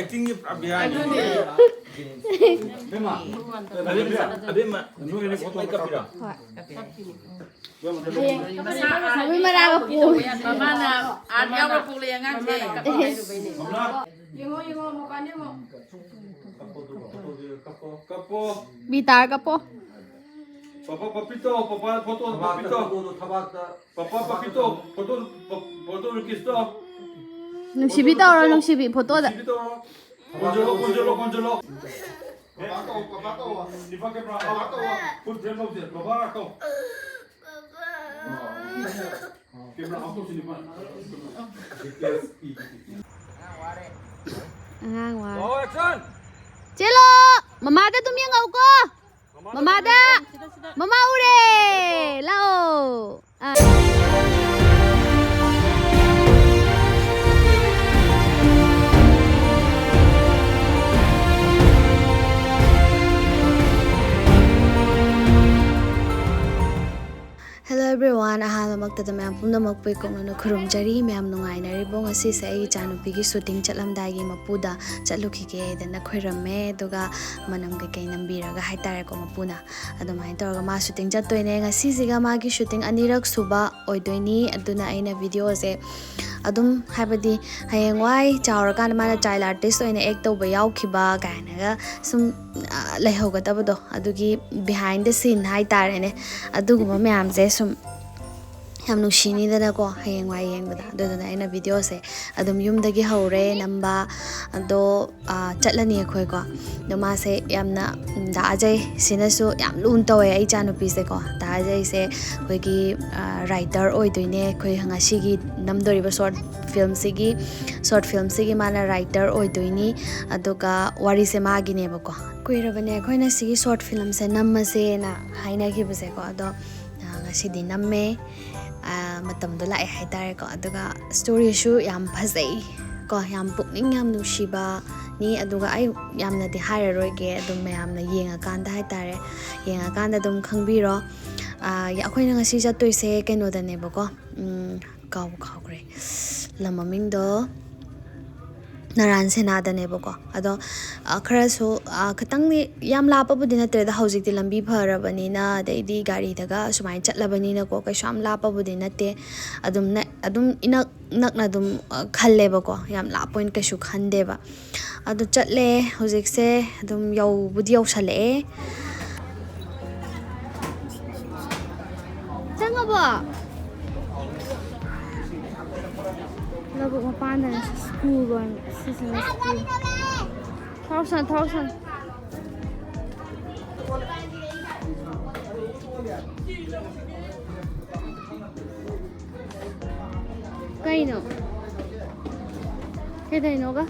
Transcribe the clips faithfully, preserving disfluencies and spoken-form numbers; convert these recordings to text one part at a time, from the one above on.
ꯑꯦꯛꯇꯤꯡꯒꯤ ꯄꯨꯔꯥ ꯕꯤꯔꯥꯅꯤ꯫ ꯑꯕꯦꯝꯃ, ꯑꯕꯦꯝꯃ, ꯑꯕꯦꯝꯃ, ꯃꯩ ꯀꯥꯞꯄꯤꯔꯣ? ꯍꯣꯏ꯫ ꯃꯃꯤ ꯃꯔꯥꯒ ꯄꯨ꯫ ꯃꯃꯥꯅ ꯑꯥꯔꯠ ꯌꯥꯎꯔ ꯄꯣꯛꯂꯛꯑꯦ ꯑꯉꯥꯡꯁꯦ꯫ ꯌꯦꯡꯉꯣ, ꯌꯦꯡꯉꯣ, ꯃꯄꯥꯟ ꯌꯦꯡꯉꯣ꯫ ꯀꯞꯄꯣ꯫ ꯕꯤꯇꯥꯔ ꯀꯞꯄꯣ꯫ ꯄꯄꯥ ꯄꯄꯤꯇꯣ, ꯄꯄꯥ ꯐꯣꯇꯣ ꯄꯄꯤꯇꯣ꯫ ꯊꯕꯥꯛꯇ꯫ ꯄꯄꯥ ꯄꯄꯤꯇꯣ, ꯐꯣꯇꯣ, ꯐꯣꯇꯣ ꯔꯤꯀꯤꯁꯇꯣ꯫ ꯅꯨꯡꯁꯤꯕꯤ ꯇꯧꯔꯣ, ꯅꯨꯡꯁꯤꯕꯤ ꯐꯣꯇꯣꯗ꯫ ꯅꯨꯡꯁꯤꯕꯤ ꯇꯧꯔꯣ꯫ ꯀꯣꯟꯖꯜꯂꯣ, ꯀꯣꯟꯖꯜꯂꯣ, ꯀꯣꯟꯖꯜꯂꯣ꯫ ꯄꯄꯥ ꯀꯧ, ꯄꯄꯥ ꯀꯧ꯫ ꯅꯤꯄꯥ ꯀꯦꯃꯦꯔꯥ, ꯄꯄꯥ ꯀꯧ꯫ ꯐꯨꯜ ꯐ꯭ꯔꯦꯝ ꯂꯧꯁꯦ, ꯕꯕꯥ ꯀꯧ꯫ ꯀꯦꯃꯦꯔꯥ ꯑꯣꯐ ꯇꯧꯁꯤ, ꯅꯤꯄꯥ꯫ ꯑꯉꯥꯡ ꯋꯥꯔꯦ꯫ Roll action! ꯆꯦꯜꯂꯣ! ꯃꯃꯥꯗ ꯑꯗꯨꯝ ꯌꯦꯡꯉꯛꯎꯀꯣ꯫ ꯃꯃꯥꯗ! ꯃꯃꯥ ꯎꯔꯦ! ꯂꯥꯛꯑꯣ! ꯑꯥ꯫ Hello everyone, ꯑꯍꯥꯟꯕꯃꯛꯇꯗ ꯃꯌꯥꯝ ꯄꯨꯝꯅꯃꯛꯄꯨ ꯏꯀꯣꯛꯅꯅ ꯈꯨꯔꯨꯝꯖꯔꯤ꯫ ꯃꯌꯥꯝ ꯅꯨꯡꯉꯥꯏꯅꯔꯤꯕꯣ? ꯉꯁꯤꯁꯦ ꯑꯩ ꯏꯆꯥꯅꯨꯄꯤꯒꯤ ꯁꯨꯇꯤꯡ ꯆꯠꯂꯝꯗꯥꯏꯒꯤ ꯃꯄꯨꯗ ꯆꯠꯂꯨꯈꯤꯒꯦ ꯍꯥꯏꯗꯅ ꯈꯣꯏꯔꯝꯃꯦ, ꯑꯗꯨꯒ ꯃꯅꯝ ꯀꯩꯀꯩ ꯅꯝꯕꯤꯔꯒ ꯍꯥꯏꯇꯥꯔꯦꯀꯣ ꯃꯄꯨꯅ꯫ ꯑꯗꯨꯃꯥꯏꯅ ꯇꯧꯔꯒ ꯃꯥ ꯁꯨꯇꯤꯡ ꯆꯠꯇꯣꯏꯅꯦ꯫ ꯉꯁꯤꯁꯤꯒ ꯃꯥꯒꯤ ꯁꯨꯇꯤꯡ ꯑꯅꯤꯔꯛ ꯁꯨꯕ ꯑꯣꯏꯗꯣꯏꯅꯤ꯫ ꯑꯗꯨꯅ ꯑꯩꯅ ꯚꯤꯗꯤꯑꯣꯁꯦ ꯑꯗꯨꯝ, ꯍꯥꯏꯕꯗꯤ ꯍꯌꯦꯡꯋꯥꯏ ꯆꯥꯎꯔꯀꯥꯟꯗ ꯃꯥꯅ ꯆꯥꯏꯜ ꯑꯥꯔꯇꯤꯁ ꯑꯣꯏꯅ ꯑꯦꯛ ꯇꯧꯕ ꯌꯥꯎꯈꯤꯕ ꯀꯥꯏꯅꯒ ꯁꯨꯝ, ꯑ, ꯂꯩꯍꯧꯒꯗꯕꯗꯣ, ꯑꯗꯨꯒꯤ behind the scene ꯍꯥꯏꯇꯥꯔꯦꯅꯦ, ꯑꯗꯨꯒꯨꯝꯕ ꯃꯌꯥꯝꯁꯦ ꯁꯨꯝ ꯌꯥꯝ ꯅꯨꯡꯁꯤꯅꯤꯗꯅꯀꯣ ꯍꯌꯦꯡꯋꯥꯏ ꯌꯦꯡꯕꯗ꯫ ꯑꯗꯨꯗꯨꯅ ꯑꯩꯅ ꯚꯤꯗꯤꯑꯣꯁꯦ ꯑꯗꯨꯝ ꯌꯨꯝꯗꯒꯤ ꯍꯧꯔꯦ ꯅꯝꯕ꯫ ꯑꯗꯣ, ꯑ, ꯆꯠꯂꯅꯤ ꯑꯩꯈꯣꯏꯀꯣ꯫ ꯑꯗꯣ ꯃꯥꯁꯦ ꯌꯥꯝꯅ, ꯎꯝ, ꯗꯥ ꯑꯖꯩ ꯁꯤꯅꯁꯨ ꯌꯥꯝ ꯂꯨꯅ ꯇꯧꯋꯦ ꯑꯩ ꯏꯆꯥꯅꯨꯄꯤꯁꯦꯀꯣ꯫ ꯗꯥ ꯑꯖꯩꯁꯦ ꯑꯩꯈꯣꯏꯒꯤ, ꯑ, ꯔꯥꯏꯇꯔ ꯑꯣꯏꯗꯣꯏꯅꯦ꯫ ꯑꯩꯈꯣꯏ ꯉꯁꯤꯒꯤ ꯅꯝꯗꯣꯔꯤꯕ ꯁꯣꯔꯠ ꯐꯤꯂꯝꯁꯤꯒꯤ, ꯁꯣꯔꯠ ꯐꯤꯂꯝꯁꯤꯒꯤ ꯃꯥꯅ ꯔꯥꯏꯇꯔ ꯑꯣꯏꯗꯣꯏꯅꯤ꯫ ꯑꯗꯨꯒ ꯋꯥꯔꯤꯁꯦ ꯃꯥꯒꯤꯅꯦꯕꯀꯣ꯫ ꯀꯨꯏꯔꯕꯅꯦ ꯑꯩꯈꯣꯏꯅ ꯁꯤꯒꯤ ꯁꯣꯔꯠ ꯐꯤꯂꯝꯁꯦ ꯅꯝꯃꯁꯦꯅ ꯍꯥꯏꯅꯈꯤꯕꯁꯦꯀꯣ꯫ ꯑꯗꯣ, ꯑ, ꯉꯁꯤꯗꯤ ꯅꯝꯃꯦ꯫ ꯑ, ꯃꯇꯝꯗꯣ ꯂꯥꯛꯑꯦ ꯍꯥꯏꯇꯥꯔꯦꯀꯣ꯫ ꯑꯗꯨꯒ ꯁ꯭ꯇꯣꯔꯤꯁꯨ ꯌꯥꯝ ꯐꯖꯩ ꯀꯣ, ꯌꯥꯝ ꯄꯨꯛꯅꯤꯡ ꯌꯥꯝ ꯅꯨꯡꯁꯤꯕꯅꯤ꯫ ꯑꯗꯨꯒ ꯑꯩ ꯌꯥꯝꯅꯗꯤ ꯍꯥꯏꯔꯔꯣꯏꯒꯦ, ꯑꯗꯨꯝ ꯃꯌꯥꯝꯅ ꯌꯦꯡꯉꯀꯥꯟꯗ ꯍꯥꯏꯇꯥꯔꯦ, ꯌꯦꯡꯉꯀꯥꯟꯗ ꯑꯗꯨꯝ ꯈꯪꯕꯤꯔꯣ꯫ ꯑ, ꯑꯩꯈꯣꯏꯅ ꯉꯁꯤ ꯆꯠꯇꯣꯏꯁꯦ ꯀꯩꯅꯣꯗꯅꯦꯕꯀꯣ, ꯎꯝ, ꯀꯥꯎꯕꯨ ꯀꯥꯎꯈ꯭ꯔꯦ ꯂꯝ ꯃꯃꯤꯡꯗꯣ꯫ ꯅꯔꯥꯟ ꯁꯦꯅꯥꯗꯅꯦꯕꯀꯣ꯫ ꯑꯗꯣ, ꯑ, ꯈꯔꯁꯨ, ꯑ, ꯈꯤꯇꯪꯗꯤ, ꯌꯥꯝ ꯂꯥꯞꯄꯕꯨꯗꯤ ꯅꯠꯇ꯭ꯔꯦꯗ, ꯍꯧꯖꯤꯛꯇꯤ ꯂꯝꯕꯤ ꯐꯔꯕꯅꯤꯅ, ꯑꯗꯩꯗꯤ ꯒꯥꯔꯤꯗꯒ ꯁꯨꯃꯥꯏꯅ ꯆꯠꯂꯕꯅꯤꯅꯀꯣ, ꯀꯩꯁꯨ ꯌꯥꯝ ꯂꯥꯞꯄꯕꯨꯗꯤ ꯅꯠꯇꯦ꯫ ꯑꯗꯨꯝ ꯅꯛ-, ꯑꯗꯨꯝ ꯏꯅꯛ ꯅꯛꯅ ꯑꯗꯨꯝ, ꯑ, ꯈꯜꯂꯦꯕꯀꯣ, ꯌꯥꯝ ꯂꯥꯞꯄ ꯑꯣꯏꯅ ꯀꯩꯁꯨ ꯈꯟꯗꯦꯕ꯫ ꯑꯗꯨ ꯆꯠꯂꯦ ꯍꯧꯖꯤꯛꯁꯦ, ꯑꯗꯨꯝ ꯌꯧꯕꯨꯗꯤ ꯌꯧꯁꯜꯂꯛꯑꯦ꯫ ꯆꯪꯉꯕꯣ? ꯂꯧꯕꯨꯛ ꯃꯄꯥꯟꯗꯅ ꯁ꯭ꯀꯨꯜ ꯑꯣꯏꯅ, ꯁꯤꯁꯤꯅ ꯁ꯭ꯀꯨꯜ꯫ ꯊꯧꯔꯛꯁꯅꯨ, ꯊꯧꯔꯛꯁꯅꯨ꯫ ꯀꯩꯅꯣ? ꯀꯩꯗꯧꯅꯣꯒ?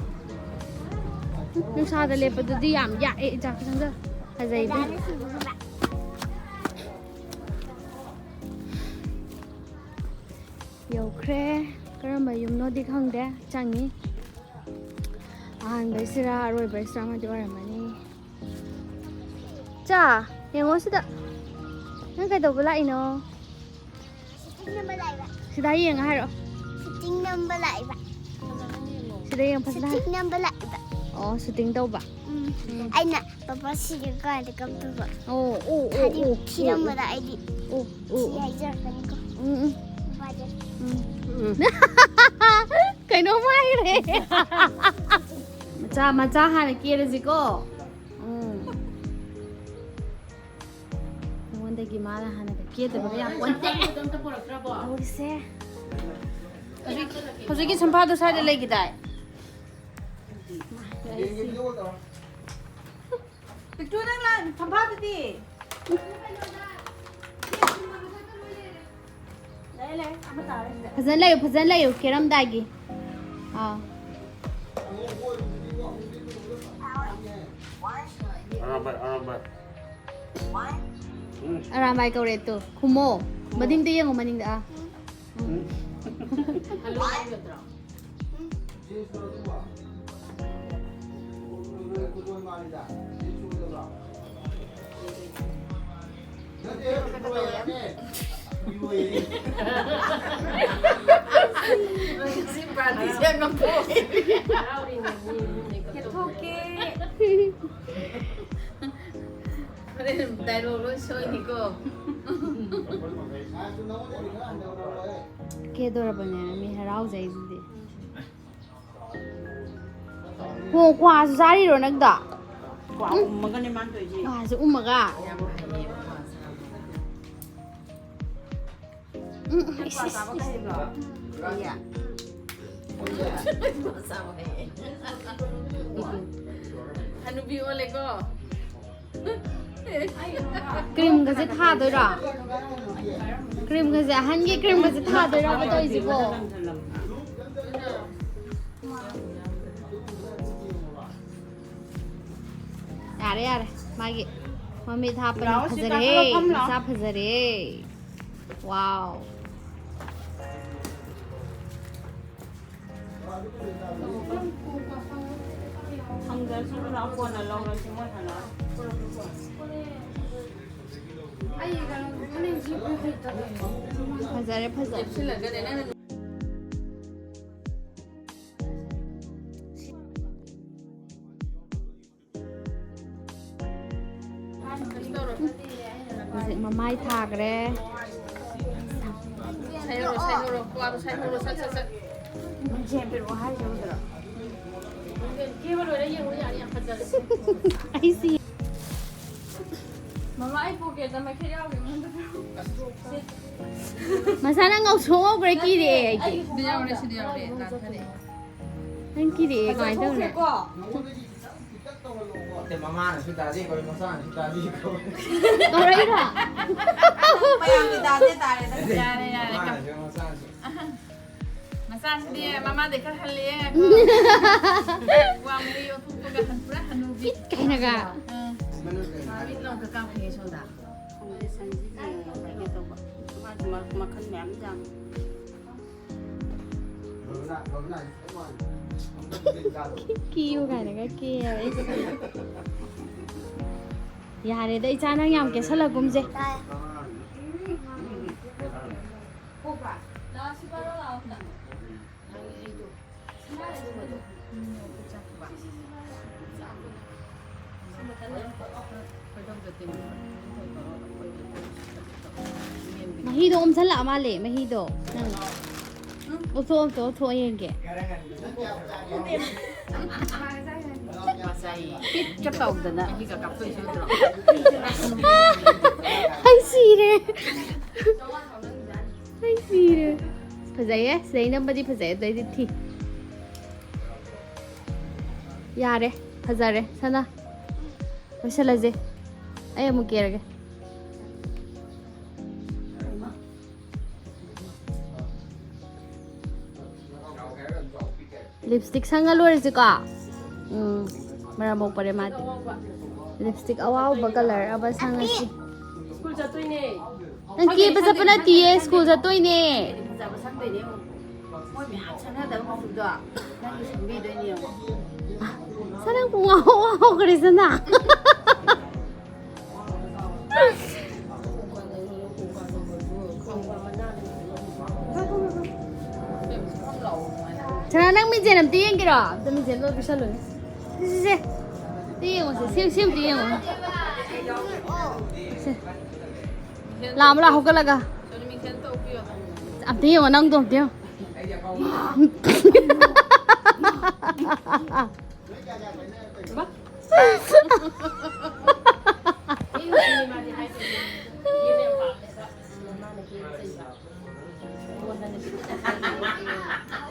ꯅꯨꯡꯁꯥꯗ ꯂꯦꯞꯄꯗꯨꯗꯤ ꯌꯥꯝ ꯌꯥꯛꯑꯦ, ꯏꯆꯥ ꯈꯤꯇꯪꯗ꯫ ꯐꯖꯩꯗꯤ꯫ ꯌꯧꯈ꯭ꯔꯦ꯫ ꯀꯔꯝꯕ ꯌꯨꯝꯅꯣꯗꯤ ꯈꯪꯗꯦ꯫ ꯆꯪꯉꯤ꯫ ꯑꯍꯥꯟꯕꯩꯁꯤꯔꯥ ꯑꯔꯣꯏꯕꯩꯁꯤꯔꯥ ꯑꯃꯗꯤ ꯑꯣꯏꯔꯝꯃꯅꯤ꯫ ꯆꯥ, ꯌꯦꯡꯉꯣ ꯁꯤꯗ꯫ ꯅꯪ ꯀꯩꯗꯧꯕ ꯂꯥꯛꯏꯅꯣ? ꯁꯤꯇꯤꯡ ꯅꯝꯕ ꯂꯥꯛꯏꯕ꯫ ꯁꯤꯗ ꯌꯦꯡꯉ ꯍꯥꯏꯔꯛꯑꯣ꯫ ꯁꯤꯇꯤꯡ ꯅꯝꯕ ꯂꯥꯛꯏꯕ꯫ ꯁꯤꯗ ꯌꯦꯡꯉ ꯐꯖꯅ ꯍꯥꯏꯔꯛꯑꯣ꯫ ꯁꯤꯇꯤꯡ ꯅꯝꯕ ꯂꯥꯛꯏꯕ꯫ ꯑꯣ, ꯁꯤꯇꯤꯡ ꯇꯧꯕ꯫ ꯎꯝ꯫ ꯎꯝ꯫ ꯑꯩꯅ ꯄꯥꯄꯥ ꯁꯤꯔ ꯀꯥꯟꯗ ꯀꯞꯇꯧꯕ꯫ ꯑꯣ, ꯑꯣ, ꯑꯣ, ꯍꯥꯏꯗꯤ ꯑꯣ, ꯑꯣ꯫ ꯊꯤꯔꯝꯕꯗ ꯑꯩꯗꯤ ꯑꯣ, ꯑꯣ, ꯊꯤ ꯑꯣ꯫ ꯍꯥꯏꯖꯔꯛꯀꯅꯤꯀꯣ꯫ ꯎꯝ, ꯎꯝ꯫ ꯄꯥꯄꯥꯁꯦ꯫ ꯎꯝ꯫ ꯎꯝ꯫ ꯀꯩꯅꯣꯝ ꯍꯥꯏꯔꯦ꯫ ꯃꯆꯥ, ꯃꯆꯥ ꯍꯥꯟꯅ ꯀꯦꯔꯁꯤꯀꯣ꯫ ꯎꯝ꯫ ꯅꯉꯣꯟꯗꯒꯤ ꯃꯥꯅ ꯍꯥꯟꯅ ꯀꯦꯗꯕꯒ ꯌꯥꯝ ꯄꯣꯟꯇꯦ꯫ ꯑꯝꯇ ꯄꯨꯔꯛꯇ꯭ꯔꯕꯣ? ꯇꯧꯔꯤꯁꯦ꯫ ꯍꯧꯖꯤꯛ, ꯍꯧꯖꯤꯛꯀꯤ ꯁꯝꯐꯥꯗꯣ ꯁ꯭ꯋꯥꯏꯗ ꯂꯩꯈꯤꯗꯥꯏ? ꯄꯤꯛꯇ꯭ꯔꯨ, ꯅꯪ ꯂꯥꯛ-, ꯁꯝꯐꯥꯗꯨꯗꯤ? ꯂꯩ, ꯂꯩ, ꯑꯃ ꯇꯥꯔꯦ ꯁꯤꯗ꯫ ꯐꯖꯅ ꯂꯩꯌꯨ, ꯐꯖꯅ ꯂꯩꯌꯨ, ꯀꯦꯔꯝꯗꯥꯏꯒꯤ꯫ ꯑꯥ꯫ ꯑꯔꯥꯝꯕꯥꯏ, ꯑꯔꯥꯝꯕꯥꯏ꯫ ꯎꯝ꯫ ꯑꯔꯥꯝꯕꯥꯏ ꯀꯧꯔꯦ ꯇꯨ꯫ ꯈꯨꯝꯃꯣ꯫ ꯈꯨꯝꯃꯣ꯫ ꯃꯅꯤꯡꯗ ꯌꯦꯡꯉꯣ, ꯃꯅꯤꯡꯗ꯫ ꯑꯥ꯫ ꯎꯝ꯫ ꯍꯜꯂꯣ ꯍꯥꯏꯒꯗ꯭ꯔꯣ? ꯄꯥꯔꯇꯤꯁꯦ ꯌꯥꯝ ꯉꯝꯊꯣꯛꯑꯦ꯫ ꯀꯦꯊꯣꯛꯀꯦ꯫ ꯍꯣꯔꯦꯟ ꯗꯥꯏꯂꯣꯛ ꯂꯣꯏ ꯁꯣꯏꯅꯤꯀꯣ꯫ ꯀꯦꯗꯣꯔꯕꯅꯦ, ꯃꯤ ꯍꯔꯥꯎꯖꯩꯁꯤꯗꯤ꯫ ꯍꯣ, ꯀ꯭ꯋꯥꯁꯨ ꯆꯥꯔꯤꯔꯣ ꯅꯪꯗꯣ? ꯀ꯭ꯋꯥ ꯎꯝ꯫ ꯎꯝꯃꯒꯅꯦ ꯃꯥꯅ ꯇꯧꯔꯤꯁꯦ꯫ ꯀ꯭ꯋꯥꯁꯦ ꯎꯝꯃꯒ? ꯌꯥꯝ ꯍꯩꯌꯦ ꯀ꯭ꯋꯥ ꯆꯥꯕ꯫ ꯎꯝ, ꯅꯪ ꯏꯁ, ꯀ꯭ꯋꯥ ꯏꯁ, ꯆꯥꯕ ꯏꯁ꯫ ꯍꯩꯕ꯭ꯔꯣ? ꯍꯩꯌꯦ꯫ ꯀ꯭ꯋꯥ ꯆꯥꯕ ꯍꯩꯌꯦ꯫ ꯍꯅꯨꯕꯤ ꯑꯣꯜꯂꯦꯀꯣ? ꯀ꯭ꯔꯤꯝꯒꯁꯦ ꯊꯥꯗꯣꯏꯔꯣ? ꯀ꯭ꯔꯤꯝꯒꯁꯦ, ꯑꯍꯟꯒꯤ ꯀ꯭ꯔꯤꯝꯒꯁꯦ ꯊꯥꯗꯣꯏꯔꯣ ꯇꯧꯔꯤꯁꯤꯕꯣ? ꯌꯥꯔꯦ, ꯌꯥꯔꯦ꯫ ꯃꯥꯒꯤ ꯃꯃꯤꯠ ꯍꯥꯞꯄꯅꯤ꯫ ꯂꯥꯛꯑꯣ, ꯁꯤ ꯐꯖꯔꯦ꯫ ꯀꯥꯈꯠꯂꯣ, ꯐꯝ ꯂꯥꯛꯑꯣ꯫ ꯃꯆꯥ ꯐꯖꯔꯦ꯫ ꯋꯥꯎ꯫ ꯐꯪꯗ꯭ꯔꯁꯨ ꯂꯥꯛꯑꯣ, ꯀꯣꯟꯅ ꯂꯧꯔꯁꯤ ꯃꯣꯏ ꯍꯜꯂꯛꯑ꯫ ꯐꯖꯔꯦ, ꯐꯖꯔꯦ꯫ ꯍꯧꯖꯤꯛ ꯃꯃꯥꯏ ꯊꯥꯈ꯭ꯔꯦ꯫ ꯁꯥꯏꯍꯧꯔꯣ, ꯁꯥꯏꯍꯧꯔꯣ, ꯀ꯭ꯋꯥꯗꯣ ꯁꯥꯏꯍꯧꯔꯣ, ꯁꯠ, ꯁꯠ, ꯁꯠ꯫ ꯀꯦꯕ ꯂꯣꯏꯔ ꯌꯦꯡꯉꯣ, ꯌꯥꯔꯦ, ꯌꯥꯝ ꯐꯖꯔꯦ꯫ ꯑꯩꯁꯤ꯫ ꯃꯃꯥ, ꯑꯩ ꯄꯣꯀꯦꯠꯇ ꯃꯩꯈꯦꯠ ꯌꯥꯎꯔꯤ, ꯑꯩꯉꯣꯟꯗ ꯄꯤꯔꯛꯑꯣ꯫ ꯃꯁꯥꯅ ꯉꯧꯁꯣꯛ ꯉꯧꯈ꯭ꯔꯦ, ꯀꯤꯔꯦ ꯑꯩꯗꯤ꯫ ꯁꯤꯗ ꯌꯥꯎꯔꯦ, ꯁꯤꯗ ꯌꯥꯎꯔꯦ, ꯅꯥꯟꯊꯔꯛꯑꯦ꯫ ꯅꯪ ꯀꯤꯔꯛꯑꯦ, ꯀꯃꯥꯏꯅ ꯇꯧꯅꯤ? ꯐꯖꯊꯣꯛꯈ꯭ꯔꯦꯀꯣ? ꯅꯠꯇꯦ, ꯃꯃꯥꯅꯁꯨ ꯇꯥꯖꯩ ꯀꯧꯏ, ꯃꯆꯥꯅꯁꯨ ꯇꯥꯖꯩ ꯀꯧꯏ꯫ ꯀꯧꯔꯛꯏꯔꯣ? ꯃꯌꯥꯝꯒꯤ ꯇꯥꯖꯩ ꯇꯥꯔꯦꯗ꯫ ꯌꯥꯔꯦ, ꯌꯥꯔꯦ꯫ ꯃꯃꯥꯅꯁꯨ ꯃꯆꯥꯅꯁꯨ꯫ ꯃꯆꯥꯁꯤꯗꯤ ꯃꯃꯥꯗꯩ ꯈꯔ ꯍꯜꯂꯦ꯫ ꯋꯥꯡꯕꯗꯩ ꯑꯣꯟꯊꯣꯛꯄꯒ ꯍꯟ-, ꯄꯨꯔꯥ ꯍꯅꯨꯕꯤ꯫ ꯀꯥꯏꯅꯒ꯫ ꯎꯝ꯫ ꯃꯤꯠ ꯂꯣꯝꯗ ꯀꯥꯞꯈꯤꯒꯦ ꯁꯣꯝꯗ꯫ ꯐꯥꯎꯟꯗꯦꯁꯟꯁꯤꯗꯤ ꯀꯩꯅꯣ ꯇꯧꯕ꯫ ꯃꯥꯒꯤ ꯃ-, ꯃꯈꯜ ꯃꯌꯥꯝ ꯌꯥꯝꯃꯤ꯫ ꯀꯤꯌꯨ ꯀꯥꯏꯅꯒ ꯀꯦ ꯍꯥꯏꯕ ꯑꯩꯁꯦ꯫ ꯌꯥꯔꯦꯗ ꯏꯆꯥ, ꯅꯪ ꯌꯥꯝ ꯀꯦꯁꯜꯂꯛꯀꯨꯝꯁꯦ꯫ ꯇꯥꯏ꯫ ꯂꯥꯛꯑꯣ, ꯁꯤ ꯄꯥꯏꯔꯣ, ꯂꯥꯛꯑꯣ ꯈꯤꯇꯪ꯫ ꯃꯍꯤꯗꯣ ꯑꯣꯝꯁꯜꯂꯛꯑ ꯃꯥꯜꯂꯦ, ꯃꯍꯤꯗꯣ꯫ ꯅꯪ ꯑꯣꯠꯊꯣꯛ, ꯑꯝꯇ ꯑꯣꯠꯊꯣꯛꯑ ꯌꯦꯡꯒꯦ꯫ ꯄꯤꯠꯀ ꯇꯧꯗꯅ꯫ ꯑꯩ ꯁꯤꯔꯦ꯫ ꯑꯩ ꯁꯤꯔꯦ꯫ ꯐꯖꯩꯌꯦ꯫ ꯁꯤꯗꯩ ꯅꯝꯕꯗꯤ ꯐꯖꯩ, ꯑꯗꯩꯗꯤ ꯊꯤ꯫ ꯌꯥꯔꯦ꯫ ꯐꯖꯔꯦ꯫ ꯁꯅꯥ꯫ ꯂꯣꯏꯁꯤꯜꯂꯁꯦ꯫ ꯑꯩ ꯑꯃꯨꯛ ꯀꯦꯔꯒꯦ꯫ ꯂꯤꯞꯁꯇꯤꯛ ꯁꯪꯉ ꯂꯣꯏꯔꯁꯤꯀꯣ꯫ ꯎꯝ, ꯃꯔꯝ ꯃꯣꯛꯄꯔꯦ ꯃꯥꯗꯤ꯫ ꯂꯤꯞꯁꯇꯤꯛ ꯑꯋꯥꯎꯕ ꯀꯂꯔ ꯑꯃ ꯁꯪꯉꯁꯤ꯫ ꯁ꯭ꯀꯨꯜ ꯆꯠꯇꯣꯏꯅꯦ꯫ ꯅꯪ ꯀꯦꯕ ꯆꯠꯄ ꯅꯠꯇꯤꯌꯦ, ꯁ꯭ꯀꯨꯜ ꯆꯠꯇꯣꯏꯅꯦ꯫ ꯐꯖꯕ ꯁꯪꯗꯣꯏꯅꯦ ꯑꯃꯨꯛ꯫ ꯃꯣꯏ ꯃꯌꯥꯝ ꯁꯪꯅꯗꯕ ꯃꯆꯨꯗꯣ ꯅꯪꯒꯤ ꯁꯪꯕꯤꯗꯣꯏꯅꯦ ꯌꯦꯡꯉꯣ꯫ ꯁꯅꯥ ꯄꯨꯡ ꯉꯥꯎ ꯉꯥꯎꯈ꯭ꯔꯦ ꯁꯅꯥ꯫ ꯁꯅꯥ, ꯅꯪ ꯃꯤꯡꯁꯦꯜ ꯑꯝꯇ ꯌꯦꯡꯒꯦꯔꯣ? ꯑꯝꯇ ꯃꯤꯡꯁꯦꯜꯗꯣ ꯄꯤꯁꯜꯂꯨꯅꯦ꯫ ꯁꯦ, ꯁꯦ, ꯁꯦ꯫ ꯑꯝꯇ ꯌꯦꯡꯉꯨꯁꯦ꯫ ꯁꯦ, ꯁꯦ, ꯑꯝꯇ ꯌꯦꯡꯉꯨ꯫ ꯁꯦ꯫ ꯂꯥꯛꯑꯣ, ꯂꯥꯛꯑꯣ, ꯍꯧꯒꯠꯂꯒ꯫ ꯑꯝꯇ ꯌꯦꯡꯉꯣ, ꯅꯪꯗꯣ ꯑꯝꯇ ꯌꯦꯡꯉꯣ꯫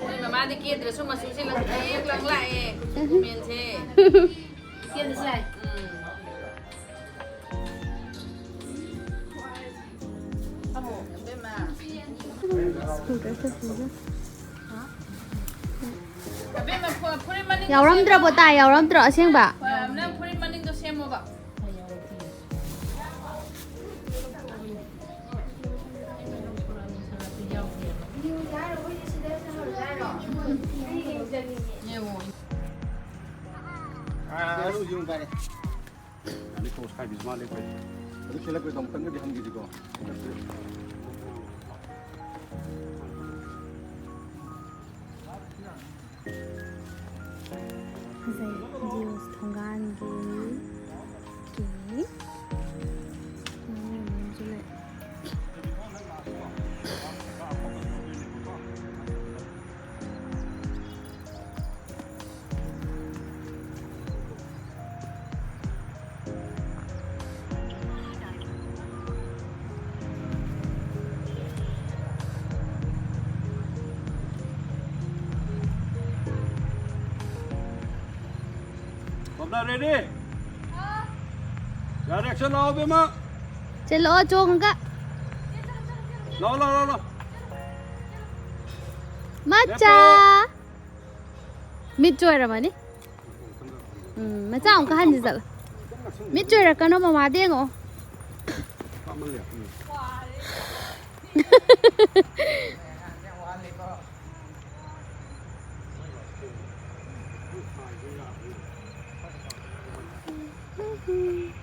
ꯃꯣꯏ ꯃꯃꯥꯗꯤ ꯀꯦꯗ꯭ꯔꯁꯨ ꯃꯆꯨꯁꯦ ꯂꯪꯇ꯭ꯔꯤꯛ ꯂꯪ ꯂꯥꯛꯑꯦ, ꯀꯨꯆꯨ ꯀꯨꯃꯦꯟꯁꯦ꯫ ꯀꯦꯗ꯭ꯔꯁꯨ ꯌꯥꯏ꯫ ꯎꯝ꯫ ꯐꯝꯃꯣ, ꯏꯕꯦꯝꯃ꯫ School dress ꯁꯦꯠꯄꯁꯦ꯫ ꯑꯕꯦꯝꯃ, ꯐꯨ-, ꯐꯨꯔꯤꯠ ꯃꯅꯤꯡꯗꯣ ꯌꯥꯎꯔꯝꯗ꯭ꯔꯕꯣ? ꯁꯦꯝꯃꯣ꯫ ꯇꯥ, ꯌꯥꯎꯔꯝꯗ꯭ꯔꯣ ꯑꯁꯦꯡꯕ? ꯍꯣꯏ, ꯅꯪ ꯐꯨꯔꯤꯠ ꯃꯅꯤꯡꯗꯣ ꯁꯦꯝꯃꯣꯕ꯫ ꯌꯦꯡꯉꯣ꯫ ꯑꯥ, ꯑꯗꯨ ꯌꯦꯡꯉꯨ ꯇꯥꯔꯦ꯫ ꯑꯗꯩ ꯀꯣꯛ ꯁꯥꯏꯕꯤꯁꯨ ꯃꯥ ꯂꯦꯞꯈ꯭ꯔꯦ꯫ ꯑꯗꯨ ꯁꯦꯠꯂꯛꯄꯗ ꯑꯃꯨꯛꯇꯪꯒꯗꯤ ꯍꯟꯈꯤꯁꯤꯀꯣ꯫ ꯐꯖꯩ, ꯖꯤꯑꯣꯁ ꯊꯣꯡꯒꯥꯟꯒꯤ ꯀꯦ꯫ ꯁꯣꯝꯗ ꯔꯦꯗꯤ? ꯌꯥꯔꯦ, ꯑꯦꯛꯁꯟ ꯂꯥꯛꯑꯣ, ꯏꯕꯦꯝꯃ꯫ ꯆꯦꯜꯂꯛꯑꯣ, ꯆꯣꯡꯉꯒ꯫ ꯂꯥꯛꯑꯣ, ꯂꯥꯛꯑꯣ, ꯂꯥꯛꯑꯣ, ꯂꯥꯛꯑꯣ꯫ ꯃꯆꯥ꯫ ꯂꯦꯞꯄꯣ꯫ ꯃꯤꯠ ꯆꯣꯏꯔꯝꯃꯅꯤ꯫ ꯎꯝ, ꯃꯆꯥ ꯑꯃꯨꯛꯀ ꯍꯟꯁꯤ ꯆꯠꯂꯣ꯫ ꯃꯤꯠ ꯆꯣꯏꯔꯛꯀꯅꯣ, ꯃꯃꯥꯗ ꯌꯦꯡꯉꯛꯑꯣ꯫ ꯄꯥꯝꯃꯜꯂꯦ꯫ ꯎꯝ꯫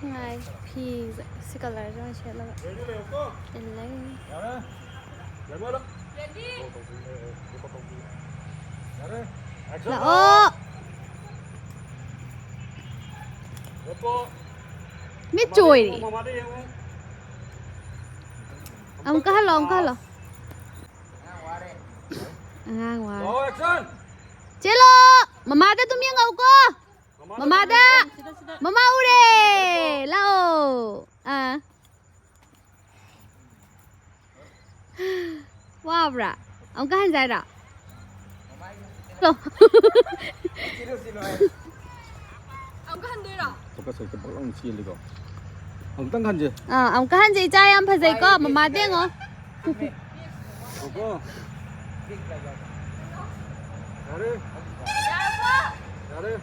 ꯉꯥꯏ, ꯐꯤꯁꯦ ꯁꯤ ꯀꯂꯔꯁꯦ ꯑꯣꯏꯅ ꯁꯦꯠꯂꯒ ꯏꯜꯂꯒꯦ꯫ ꯂꯥꯛꯑꯣ꯫ ꯃꯤꯠ ꯆꯣꯏꯔꯦ꯫ ꯑꯃꯨꯛꯀ ꯍꯜꯂꯣ, ꯑꯃꯨꯛꯀ ꯍꯜꯂꯣ꯫ ꯑꯉꯥꯡ ꯋꯥꯔꯦ꯫ ꯆꯦꯜꯂꯣ! ꯃꯃꯥꯗ ꯑꯗꯨꯝ ꯌꯦꯡꯉꯛꯎꯀꯣ꯫ ꯃꯃꯥꯗ! ꯃꯃꯥ ꯎꯔꯦ! ꯂꯥꯛꯑꯣ! ꯑꯥ꯫ ꯋꯥꯕ꯭ꯔꯥ? ꯑꯃꯨꯛꯀ ꯍꯟꯖꯦ ꯍꯥꯏꯔꯣ? ꯂꯣ꯫ ꯑꯃꯨꯛꯀ ꯍꯟꯗꯣꯏꯔꯣ? ꯐꯣꯀꯁ ꯍꯦꯛꯇ ꯕꯛ ꯂꯥꯎꯅ ꯆꯦꯜꯂꯤꯀꯣ꯫ ꯑꯃꯨꯛꯇꯪ ꯍꯟꯁꯦ꯫ ꯑꯥ, ꯑꯃꯨꯛꯀ ꯍꯟꯁꯦ, ꯏꯆꯥ ꯌꯥꯝ ꯐꯖꯩꯀꯣ, ꯃꯃꯥꯗ ꯌꯦꯡꯉꯣ꯫ ꯀꯣꯀꯣ꯫ ꯌꯥꯔꯦ꯫ ꯌꯥꯔꯦ꯫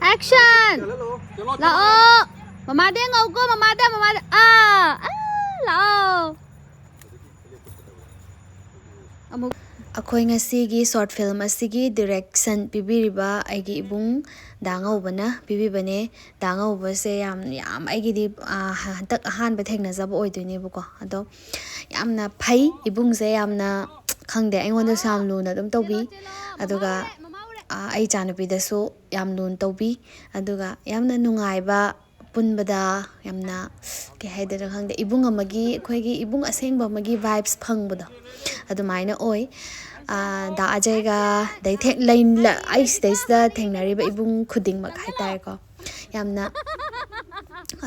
ꯑꯦꯛꯁꯟ! ꯆꯦꯜꯍꯜꯂꯣ꯫ ꯂꯥꯛꯑꯣ꯫ ꯃꯃꯥꯗ ꯌꯦꯡꯉꯛꯎꯀꯣ, ꯃꯃꯥꯗ, ꯃꯃꯥꯗ꯫ ꯑꯥ, ꯑꯥ, ꯂꯥꯛꯑꯣ꯫ ꯑꯃꯨꯛ꯫ ꯑꯩꯈꯣꯏ ꯉꯁꯤꯒꯤ ꯁꯣꯔꯠ ꯐꯤꯂꯝ ꯑꯁꯤꯒꯤ ꯗꯤꯔꯦꯛꯁꯟ ꯄꯤꯕꯤꯔꯤꯕ ꯑꯩꯒꯤ ꯏꯕꯨꯡ ꯗꯥ ꯉꯧꯕꯅ ꯄꯤꯕꯤꯕꯅꯦ꯫ ꯗꯥ ꯉꯧꯕꯁꯦ ꯌꯥꯝ, ꯌꯥꯝ ꯑꯩꯒꯤꯗꯤ, ꯑꯥ, ꯍꯟꯗꯛ ꯑꯍꯥꯟꯕ ꯊꯦꯡꯅꯖꯕ ꯑꯣꯏꯗꯣꯏꯅꯦꯕꯀꯣ꯫ ꯑꯗꯣ ꯌꯥꯝꯅ ꯐꯩ ꯏꯕꯨꯡꯁꯦ, ꯌꯥꯝꯅ, ꯈꯪꯗꯦ, ꯑꯩꯉꯣꯟꯗꯁꯨ ꯌꯥꯝ ꯂꯨꯅ ꯑꯗꯨꯝ ꯇꯧꯕꯤ꯫ ꯑꯗꯨꯒ, ꯑꯥ, ꯑꯩ ꯏꯆꯥꯅꯨꯄꯤꯗꯁꯨ ꯌꯥꯝ ꯂꯨꯅ ꯇꯧꯕꯤ꯫ ꯑꯗꯨꯒ ꯌꯥꯝꯅ ꯅꯨꯡꯉꯥꯏꯕ, ꯄꯨꯟꯕꯗ ꯌꯥꯝꯅ, ꯀꯩ ꯍꯥꯏꯗꯣꯏꯅꯣ ꯈꯪꯗꯦ, ꯏꯕꯨꯡ ꯑꯃꯒꯤ, ꯑꯩꯈꯣꯏꯒꯤ ꯏꯕꯨꯡ ꯑꯁꯦꯡꯕ ꯑꯃꯒꯤ ꯚꯥꯏꯕꯁ ꯐꯪꯕꯗꯣ ꯑꯗꯨꯃꯥꯏꯅ ꯑꯣꯏ꯫ ꯑꯥ, ꯗꯥ ꯑꯖꯌꯒ, ꯑꯗꯩ ꯊꯦꯡ-, ꯂꯩ-, ꯂ-, ꯑꯩ ꯁꯤꯗꯩꯁꯤꯗ ꯊꯦꯡꯅꯔꯤꯕ ꯏꯕꯨꯡ ꯈꯨꯗꯤꯡꯃꯛ ꯍꯥꯏꯇꯥꯔꯦꯀꯣ, ꯌꯥꯝꯅ,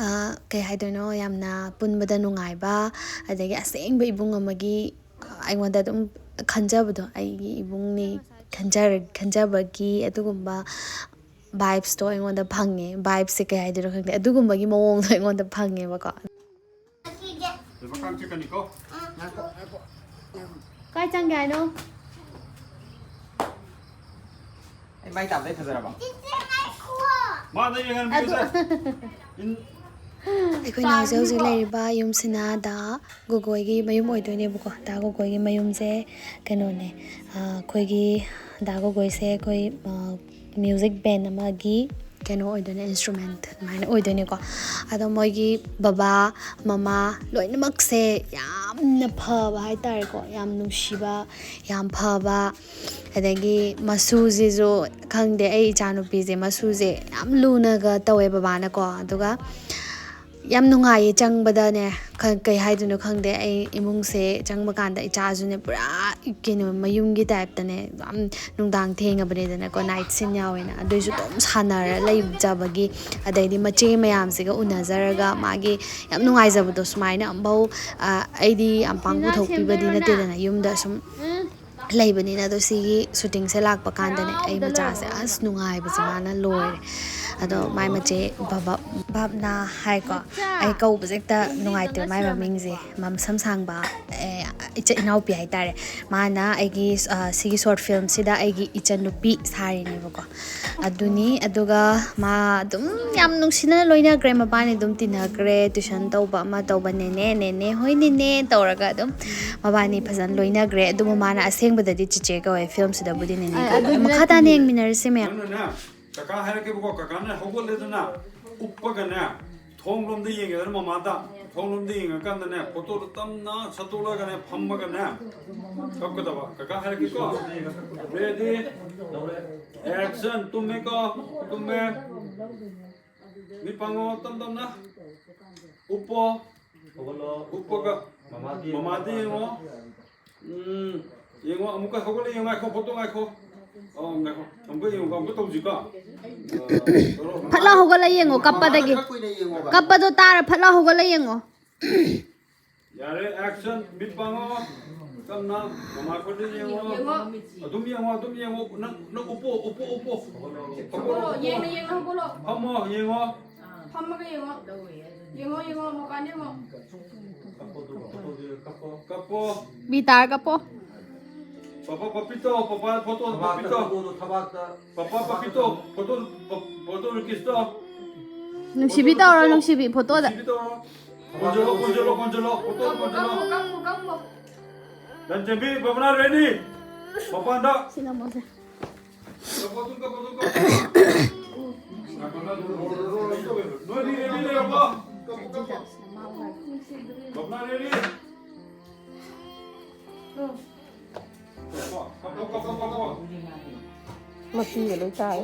ꯑꯥ, ꯀꯩ ꯍꯥꯏꯗꯣꯏꯅꯣ, ꯌꯥꯝꯅ ꯄꯨꯟꯕꯗ ꯅꯨꯡꯉꯥꯏꯕ, ꯑꯗꯒꯤ ꯑꯁꯦꯡꯕ ꯏꯕꯨꯡ ꯑꯃꯒꯤ ꯑꯩꯉꯣꯟꯗ ꯑꯗꯨꯝ ꯈꯟꯖꯕꯗꯣ, ꯑꯩꯒꯤ ꯏꯕꯨꯡꯅꯤ, ꯈꯟꯖꯔ ꯈꯟꯖꯕꯒꯤ ꯑꯗꯨꯒꯨꯝꯕ ꯚꯥꯏꯞꯁꯇꯣ ꯑꯩꯉꯣꯟꯗ ꯐꯪꯉꯦ꯫ ꯚꯥꯏꯞꯁꯦ ꯀꯩ ꯍꯥꯏꯗꯣꯏꯅꯣ ꯈꯪꯗꯦ, ꯑꯗꯨꯒꯨꯝꯕꯒꯤ ꯃꯑꯣꯡꯗꯣ ꯑꯩꯉꯣꯟꯗ ꯐꯪꯉꯦꯕꯀꯣ꯫ ꯀꯥꯏ ꯆꯪꯒꯦ ꯍꯥꯏꯅꯣ? ꯑꯩ ꯃꯥꯏ ꯇꯥꯕꯗꯩ ꯐꯖꯔꯕ? ꯃꯥꯗ ꯌꯦꯡꯍꯟꯕꯤꯌꯨꯁꯦ꯫ ꯑꯩꯈꯣꯏꯅ ꯍꯧꯖꯤꯛ ꯍꯧꯖꯤꯛ ꯂꯩꯔꯤꯕ ꯌꯨꯝꯁꯤꯅ ꯗꯥ ꯒꯣꯒꯣꯏꯒꯤ ꯃꯌꯨꯝ ꯑꯣꯏꯗꯣꯏꯅꯦꯕꯀꯣ꯫ ꯗꯥ ꯒꯣꯒꯣꯏꯒꯤ ꯃꯌꯨꯝꯁꯦ ꯀꯩꯅꯣꯅꯦ, ꯑꯩꯈꯣꯏꯒꯤ ꯗꯥ ꯒꯣꯒꯣꯏꯁꯦ ꯑꯩꯈꯣꯏ ꯃ꯭ꯌꯨꯖꯤꯛ ꯕꯦꯟ ꯑꯃꯒꯤ ꯀꯩꯅꯣ ꯑꯣꯏꯗꯣꯏꯅꯦ, ꯏꯟꯁꯇ꯭ꯔꯨꯃꯦꯟ ꯑꯗꯨꯃꯥꯏꯅ ꯑꯣꯏꯗꯣꯏꯅꯦꯀꯣ꯫ ꯑꯗꯣ ꯃꯣꯏꯒꯤ ꯕꯕꯥ ꯃꯃꯥ ꯂꯣꯏꯅꯃꯛꯁꯦ ꯌꯥꯝꯅ ꯐꯕ ꯍꯥꯏꯇꯥꯔꯦꯀꯣ, ꯌꯥꯝ ꯅꯨꯡꯁꯤꯕ, ꯌꯥꯝ ꯐꯕ꯫ ꯑꯗꯒꯤ ꯃꯁꯨꯁꯤꯁꯨ ꯈꯪꯗꯦ, ꯑꯩ ꯏꯆꯥꯅꯨꯄꯤꯁꯦ ꯃꯁꯨꯁꯦ ꯌꯥꯝ ꯂꯨꯅꯒ ꯇꯧꯋꯦ ꯕꯕꯥꯅꯀꯣ꯫ ꯑꯗꯨꯒ ꯌꯥꯝ ꯅꯨꯡꯉꯥꯏꯌꯦ ꯆꯪꯕꯗꯅꯦ꯫ ꯀꯩ ꯍꯥꯏꯗꯣꯏꯅꯣ ꯈꯪꯗꯦ꯫ ꯑꯩ ꯏꯃꯨꯡꯁꯦ ꯆꯪꯕ ꯀꯥꯟꯗ ꯏꯆꯥꯁꯨꯅꯦ ꯄꯨꯔꯥ ꯀꯩꯅꯣ ꯃꯌꯨꯝꯒꯤ ꯇꯥꯏꯞꯇꯅꯦ ꯌꯥꯝ꯫ ꯅꯨꯡꯗꯥꯡ ꯊꯦꯡꯉꯕꯅꯤꯗꯅꯀꯣ, ꯅꯥꯏꯠ ꯁꯤꯟ ꯌꯥꯎꯋꯦꯅ꯫ ꯑꯗꯨꯏꯁꯨ ꯑꯗꯨꯝ ꯁꯥꯟꯅꯔ ꯂꯩꯖꯕꯒꯤ, ꯑꯗꯩꯗꯤ ꯃꯆꯦ ꯃꯌꯥꯝꯁꯤꯒ ꯎꯅꯖꯔꯒ ꯃꯥꯒꯤ ꯌꯥꯝ ꯅꯨꯡꯉꯥꯏꯖꯕꯗꯣ ꯁꯨꯃꯥꯏꯅ ꯑꯃꯐꯧ, ꯑꯩꯗꯤ ꯌꯥꯝ ꯄꯥꯡ ꯄꯨꯊꯣꯛꯄꯤꯕꯗꯤ ꯅꯠꯇꯦꯗꯅ, ꯌꯨꯝꯗ ꯁꯨꯝ ꯂꯩꯕꯅꯤꯅ꯫ ꯑꯗꯣ ꯁꯤꯒꯤ ꯁꯨꯇꯤꯡꯁꯦ ꯂꯥꯛꯄ ꯀꯥꯟꯗꯅꯦ, ꯑꯩ ꯃꯆꯥꯁꯦ ꯑꯁ ꯅꯨꯡꯉꯥꯏꯕꯁꯦ ꯃꯥꯅ ꯂꯣꯏꯔꯦ꯫ ꯑꯗꯣ ꯃꯥꯏ ꯃꯆꯦ ꯚꯥꯕꯅꯥ ꯍꯥꯏꯀꯣ, ꯑꯩ ꯀꯧꯕꯁꯦ ꯍꯦꯛꯇ ꯅꯨꯡꯉꯥꯏꯇ꯭ꯔꯦ ꯃꯥꯏ ꯃꯃꯤꯡꯁꯦ꯫ ꯃꯁꯝ ꯁꯥꯡꯕ ꯏꯆꯥ ꯏꯅꯥꯎꯄꯤ ꯍꯥꯏꯇꯥꯔꯦ꯫ ꯃꯥꯅ ꯑꯩꯒꯤ ꯁꯤꯒꯤ ꯁꯣꯔꯠ ꯐꯤꯂꯝꯁꯤꯗ ꯑꯩꯒꯤ ꯏꯆꯟꯅꯨꯄꯤ ꯁꯥꯔꯤꯅꯦꯕꯀꯣ꯫ ꯑꯗꯨꯅꯤ꯫ ꯑꯗꯨꯒ ꯃꯥ ꯑꯗꯨꯝ ꯌꯥꯝ ꯅꯨꯡꯁꯤꯅꯅ ꯂꯣꯏꯅꯈ꯭ꯔꯦ꯫ ꯃꯕꯥꯅꯤ ꯑꯗꯨꯝ ꯇꯤꯟꯅꯈ꯭ꯔꯦ, ꯇ꯭ꯋꯤꯁꯟ ꯇꯧꯕ ꯑꯃ ꯇꯧꯕ, "ꯅꯦꯅꯦ, ꯅꯦꯅꯦ, ꯍꯣꯏ ꯅꯦꯅꯦ" ꯇꯧꯔꯒ ꯑꯗꯨꯝ ꯃꯕꯥꯅꯤ ꯐꯖꯅ ꯂꯣꯏꯅꯈ꯭ꯔꯦ꯫ ꯑꯗꯨꯕꯨ ꯃꯥꯅ ꯑꯁꯦꯡꯕꯗꯗꯤ ꯆꯤꯆꯦ ꯀꯧꯋꯦ, ꯐꯤꯂꯝꯁꯤꯗꯕꯨꯗꯤ ꯅꯦꯅꯦ ꯀꯧꯋꯦ꯫ ꯑꯗꯣ ꯃꯈꯥ ꯇꯥꯅ ꯌꯦꯡꯃꯤꯟꯅꯔꯁꯦ ꯃꯌꯥꯝ꯫ ꯅꯪꯅꯅꯦ, ꯀꯀꯥ ꯍꯥꯏꯔꯛꯀꯦꯕꯀꯣ, ꯀꯀꯥꯅ ꯍꯧꯒꯠꯂꯦꯗꯅ ꯎꯞꯄꯒꯅꯦ, ꯊꯣꯡ ꯂꯣꯝꯗ ꯌꯦꯡꯉꯦꯗꯅ ꯃꯃꯥꯗ꯫ ꯊꯣꯡ ꯂꯣꯝꯗ ꯌꯦꯡꯉꯀꯥꯟꯗꯅꯦ, ꯐꯣꯇꯣꯗꯣ ꯇꯞꯅ ꯁꯠꯇꯣꯛꯂꯒꯅꯦ, ꯐꯝꯃꯒꯅꯦ ꯀꯞꯀꯗꯕ꯫ ꯀꯀꯥ ꯍꯥꯏꯔꯛꯀꯦꯀꯣ꯫ Ready? Action. ꯇꯨꯝꯃꯦꯀꯣ? ꯇꯨꯝꯃꯦ꯫ ꯃꯤꯠ ꯄꯥꯡꯉꯣ ꯇꯞ ꯇꯞꯅ꯫ ꯎꯞꯄꯣ꯫ ꯎꯞꯄꯒ ꯃꯃꯥꯗ ꯌꯦꯡꯉꯣ꯫ ꯎꯝ꯫ ꯌꯦꯡꯉꯣ, ꯑꯃꯨꯛꯀ ꯍꯧꯒꯠꯂ ꯌꯦꯡꯉꯣ꯫ ꯉꯥꯏꯈꯣ, ꯐꯣꯇꯣ ꯉꯥꯏꯈꯣ꯫ ꯑꯣ, ꯉꯥꯏꯈꯣ꯫ ꯑꯃꯨꯛꯀ ꯌꯦꯡꯉꯣ, ꯑꯃꯨꯛꯀ ꯇꯧꯁꯤꯀꯣ꯫ ꯑ, ꯇꯧꯔꯣ꯫ ꯐꯠ ꯂꯥꯎ ꯍꯧꯒꯠꯂ ꯌꯦꯡꯉꯣ, ꯀꯞꯄꯗꯒꯤ꯫ ꯈꯔ ꯀꯨꯏꯅ ꯌꯦꯡꯉꯣꯕ꯫ ꯀꯞꯄꯗꯣ ꯇꯥꯔ ꯐꯠ ꯂꯥꯎ ꯍꯧꯒꯠꯂ ꯌꯦꯡꯉꯣ꯫ ꯌꯥꯔꯦ, action. ꯃꯤꯠ ꯄꯥꯡꯉꯣ꯫ ꯀꯝꯅ ꯃꯃꯥ ꯈꯣꯟꯗ ꯌꯦꯡꯉꯣ꯫ ꯌꯦꯡꯉꯣ꯫ ꯑꯗꯨꯝ ꯌꯦꯡꯉꯣ, ꯑꯗꯨꯝ ꯌꯦꯡꯉꯣ꯫ ꯅꯪ, ꯅꯪ ꯎꯞꯄꯣ, ꯎꯞꯄꯣ, ꯎꯞꯄꯣ꯫ ꯍꯧꯒꯠꯂꯣ, ꯌꯦꯡꯉꯣ, ꯌꯦꯡꯉꯣ, ꯍꯧꯒꯠꯂꯣ꯫ ꯐꯝꯃꯣ, ꯌꯦꯡꯉꯣ꯫ ꯐꯝꯃꯒ ꯌꯦꯡꯉꯣ꯫ ꯌꯦꯡꯉꯣ, ꯌꯦꯡꯉꯣ, ꯃꯄꯥꯟ ꯌꯦꯡꯉꯣ꯫ ꯀꯞꯄꯣ, ꯑꯗꯨꯒ ꯐꯣꯇꯣꯗꯨ ꯀꯞꯄꯣ꯫ ꯀꯞꯄꯣ꯫ ꯕꯤ ꯇꯥꯔ ꯀꯞꯄꯣ꯫ ꯄꯄꯥ ꯄꯄꯤꯇꯣ, ꯄꯄꯥ ꯐꯣꯇꯣ ꯊꯕꯥꯛꯇ ꯄꯄꯤꯇꯣ꯫ ꯐꯣꯇꯣꯗꯣ ꯊꯕꯥꯛꯇ꯫ ꯄꯄꯥ ꯄꯄꯤꯇꯣ, ꯐꯣꯇꯣ, ꯐꯣꯇꯣ ꯔꯤꯀꯤꯁꯇꯣ꯫ ꯅꯨꯡꯁꯤꯕꯤ ꯇꯧꯔꯣ, ꯅꯨꯡꯁꯤꯕꯤ ꯐꯣꯇꯣꯗ꯫ ꯅꯨꯡꯁꯤꯕꯤ ꯇꯧꯔꯣ꯫ ꯀꯣꯟꯖꯜꯂꯣ, ꯀꯣꯟꯖꯜꯂꯣ, ꯀꯣꯟꯖꯜꯂꯣ, ꯐꯣꯇꯣ ꯀꯞꯄꯣ, ꯀꯣꯟꯖꯜꯂꯣ꯫ ꯀꯞꯄꯣ, ꯀꯞꯄꯣ, ꯀꯞꯄꯣ꯫ ꯂꯟꯆꯦꯟꯕꯤ, ꯕꯕꯅꯥ ꯔꯦꯗꯤ꯫ ꯃꯄꯥꯟꯗ꯫ ꯁꯤ ꯅꯝꯃꯣꯁꯦ꯫ ꯀꯞꯄꯣ, ꯑꯗꯨꯝ ꯀꯞꯄꯣ, ꯑꯗꯨꯝ ꯀꯞꯄꯣ꯫ ꯅꯣꯏꯗꯤ ꯔꯦꯗꯤ ꯂꯩꯔꯕꯣ? ꯕꯕꯅꯥ ꯔꯦꯗꯤ꯫ ꯃꯄꯤꯒ ꯂꯣꯏ ꯇꯥꯏ꯫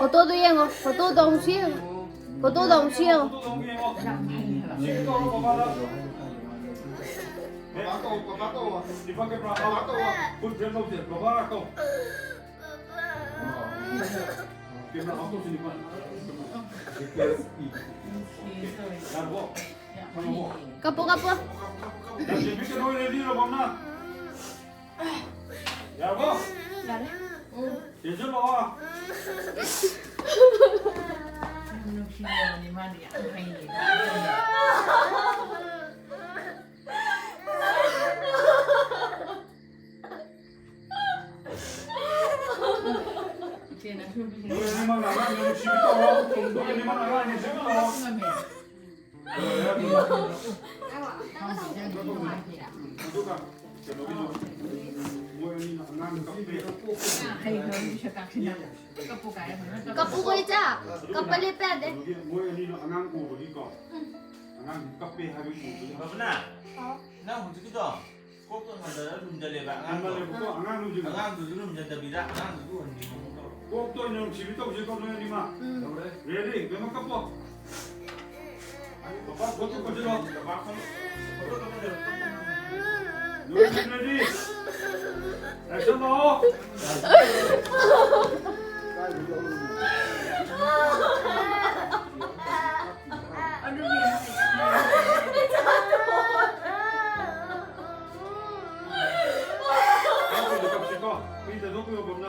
ꯐꯣꯇꯣꯗꯣ ꯌꯦꯡꯉꯣ, ꯐꯣꯇꯣꯗꯣ ꯑꯃꯨꯛꯁꯨ ꯌꯦꯡꯉꯣ, ꯐꯣꯇꯣꯗꯣ ꯑꯃꯨꯛꯁꯨ ꯌꯦꯡꯉꯣ꯫ ꯀꯞꯄꯣ, ꯀꯞꯄꯣ꯫ ꯌꯥꯔꯕꯣ? ꯌꯥꯔꯦ꯫ ꯎꯝ꯫ ꯆꯦꯟꯁꯤꯜꯂꯛꯑꯣ꯫ ꯌꯥꯝ ꯅꯨꯡꯁꯤꯕꯅꯤ, ꯃꯥꯗꯤ ꯌꯥꯝ ꯍꯩꯌꯦ꯫ ꯏꯆꯦꯅ ꯁꯨꯕꯤꯁꯦ꯫ ꯅꯣꯏ ꯑꯅꯤꯃꯛꯅ ꯑꯉꯥꯡ ꯅꯨꯡꯁꯤꯕꯤ ꯇꯧꯔꯣ꯫ ꯅꯣꯏ ꯑꯅꯤꯃꯛꯅ ꯑꯉꯥꯡ ꯅꯨꯡꯁꯤꯕꯤ ꯇꯧꯔꯣ꯫ ꯑꯗꯨꯒ ꯀꯩꯅꯣꯒꯤꯗꯣ, ꯃꯣꯏ ꯑꯅꯤꯅ ꯑꯉꯥꯡ ꯀꯞꯄꯦ꯫ ꯀꯞꯄꯨꯀꯣ ꯏꯆꯥ, ꯀꯞꯄ ꯂꯦꯞꯄ ꯌꯥꯗꯦ꯫ ꯀꯩꯅꯣꯒꯤ ꯃꯣꯏ ꯑꯅꯤꯅ ꯑꯉꯥꯡ ꯎꯕꯒꯤꯀꯣ, ꯑꯉꯥꯡ ꯀꯞꯄꯦ ꯍꯥꯏꯕꯒꯤ ꯎꯕꯒꯤ꯫ ꯕꯕꯅꯥ, ꯍꯥꯎ꯫ ꯅꯪ ꯍꯧꯖꯤꯛꯀꯤꯗꯣ ꯀꯣꯛꯇꯣ ꯍꯟꯊꯔ ꯂꯨꯝꯖꯜꯂꯦꯕ ꯑꯉꯥꯡꯗꯣ꯫ ꯍꯟꯊꯔꯦꯕꯀꯣ, ꯑꯉꯥꯡꯗꯨꯁꯨ꯫ ꯑꯉꯥꯡꯗꯨꯁꯨ ꯂꯨꯝꯖꯟꯗꯕꯤꯗ ꯑꯉꯥꯡꯗꯨꯁꯨ ꯍꯟꯕꯤꯕ ꯑꯃ ꯇꯧꯔꯣ꯫ ꯀꯣꯛꯇ ꯑꯣꯏꯅ ꯅꯨꯡꯁꯤꯕꯤ ꯇꯧꯁꯤꯀꯣ ꯅꯣꯏ ꯑꯅꯤꯃꯛ꯫ ꯎꯝ꯫ ꯇꯧꯔꯦ꯫ ꯔꯦꯗꯤ, ꯕꯦꯝꯃ ꯀꯞꯄꯣ꯫ ꯄꯄꯥ ꯐꯣꯇꯣ ꯀꯥꯞꯁꯤꯔꯣ? ꯄꯄꯥ ꯐꯣꯇꯣ, ꯐꯣꯇꯣ ꯀꯥꯞꯁꯤꯔꯣ? ꯅꯣꯏ ꯑꯅꯤ ꯔꯦꯗꯤ? ꯑꯦꯛꯁꯟ ꯂꯥꯛꯑꯣ꯫ ꯑꯗꯨꯗꯤ ꯃꯤꯗ ꯅꯣꯛꯄꯤꯌꯣ, ꯕꯕ꯭ꯂꯥ꯫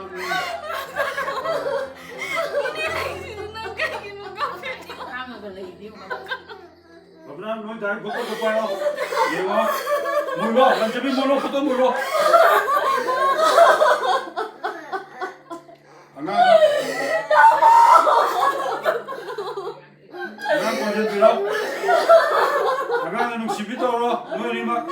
ꯈꯥꯡꯉꯒ ꯂꯩꯕꯤꯌꯨ꯫ ꯕꯕ꯭ꯂꯥ, ꯅꯣꯏ ꯗꯥꯏꯔꯦꯛ ꯐꯣꯇꯣꯗꯣ ꯄꯥꯏꯔꯣ꯫ ꯌꯦꯡꯉꯣ꯫ ꯃꯨꯜꯂꯣ, ꯂꯟꯆꯦꯟꯕꯤ ꯃꯨꯜꯂꯣ, ꯐꯣꯇꯣ ꯃꯨꯜꯂꯣ꯫ ꯑꯉꯥꯡ, ꯑꯉꯥꯡ ꯀꯣꯟꯖꯟꯕꯤꯔꯣ꯫ ꯑꯉꯥꯡꯅ ꯅꯨꯡꯁꯤꯕꯤ ꯇꯧꯔꯣ, ꯅꯣꯏ ꯑꯅꯤꯃꯛ꯫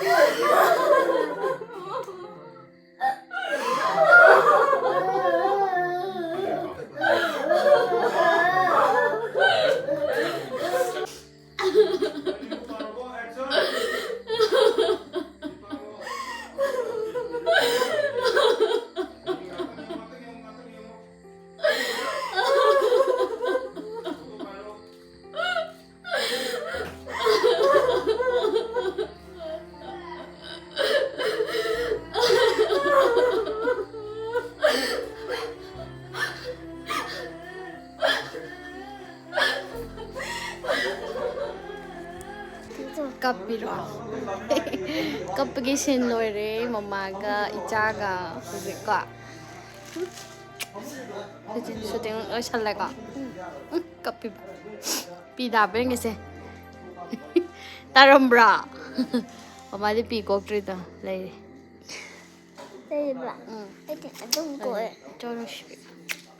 ꯀꯞꯄꯤꯔꯣ? ꯀꯞꯄꯒꯤ ꯁꯤꯟ ꯂꯣꯏꯔꯦ ꯃꯃꯥꯒ ꯏꯆꯥꯒ ꯍꯧꯖꯤꯛꯀꯣ꯫ ꯍꯧꯖꯤꯛ ꯁꯨꯇꯤꯡ ꯂꯣꯏꯁꯜꯂꯦꯀꯣ꯫ ꯎꯝ, ꯀꯞꯄꯤꯕ꯫ ꯄꯤ ꯇꯥꯕ꯭ꯔꯥ ꯌꯦꯡꯒꯦꯁꯦ꯫ ꯇꯥꯔꯝꯕ꯭ꯔꯥ? ꯃꯃꯥꯗꯤ ꯄꯤ ꯀꯣꯛꯇ꯭ꯔꯤꯗꯣ ꯂꯩꯔꯤ꯫ ꯂꯩꯕ꯭ꯔꯥ? ꯎꯝ꯫ ꯑꯩꯗꯤ ꯑꯗꯨꯝ ꯀꯣꯛꯑꯦ꯫ ꯏꯆꯥ ꯅꯨꯡꯁꯤꯕꯤ꯫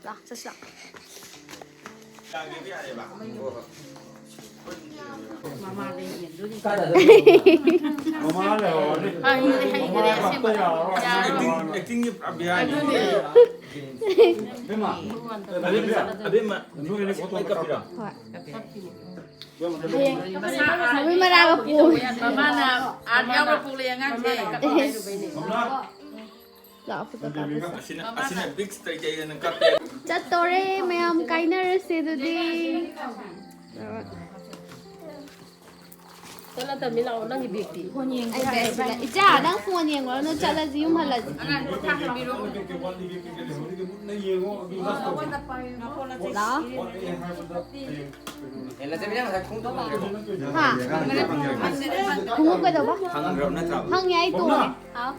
ꯂꯥꯛ, ꯆꯠꯁꯤ ꯂꯥꯛ꯫ ꯃꯃꯥ ꯂꯩꯍꯧꯔꯅꯤ꯫ ꯍꯩꯔꯦ, ꯍꯩꯔꯦ, ꯑꯁꯦꯡꯕ꯫ ꯌꯥꯔꯣꯏ꯫ ꯑꯦꯛꯇꯤꯡ, ꯑꯦꯛꯇꯤꯡꯒꯤ ꯄꯨꯔꯥ ꯕꯦꯔꯥꯅꯤ꯫ ꯑꯗꯨꯅꯦ꯫ ꯑꯕꯦꯝꯃ, ꯑꯕꯦꯝꯃ, ꯑꯕꯦꯝꯃ, ꯑꯩ ꯀꯞꯄꯤꯔꯣ? ꯍꯣꯏ꯫ ꯃꯃꯤ ꯃꯔꯥꯒ ꯄꯨ꯫ ꯃꯃꯥꯅ ꯑꯥꯔꯠ ꯌꯥꯎꯔ ꯄꯨꯂꯦ ꯑꯉꯥꯡꯁꯦ꯫ ꯂꯥꯛꯑꯣ, ꯐꯣꯇꯣ ꯀꯥꯞꯄꯁꯦ꯫ ꯑꯁꯤꯅ, ꯑꯁꯤꯅ ꯕꯤꯛꯁ ꯇꯩ ꯇꯩꯗꯅ ꯀꯥꯞꯄꯦ꯫ ꯆꯠꯇꯣꯔꯦ ꯃꯌꯥꯝ, ꯀꯥꯏꯅꯔꯁꯦ ꯑꯗꯨꯗꯤ꯫ ꯆꯠꯂꯗꯕꯅꯤ, ꯂꯥꯛꯑꯣ, ꯅꯪꯒꯤ ꯕꯦꯒꯇꯤ꯫ ꯑꯩ ꯕꯦꯒꯁꯤ ꯂꯩ꯫ ꯏꯆꯥ, ꯅꯪ ꯐꯣꯟ ꯌꯦꯡꯉꯨꯔꯅꯨ, ꯆꯠꯂꯁꯤ, ꯌꯨꯝ ꯍꯜꯂꯁꯤ꯫ ꯑꯉꯥꯡ ꯄꯣꯊꯥꯍꯟꯕꯤꯔꯣ꯫ ꯂꯥꯛꯑꯣ꯫ ꯍꯥ? ꯈꯣꯡꯎꯞ ꯀꯩꯗꯧꯕ? ꯐꯪꯈ꯭ꯔꯕ ꯅꯠꯇ꯭ꯔꯕ? ꯐꯪꯉꯦ, ꯑꯩ ꯇꯣꯡꯉꯦ꯫ ꯍꯥꯎ꯫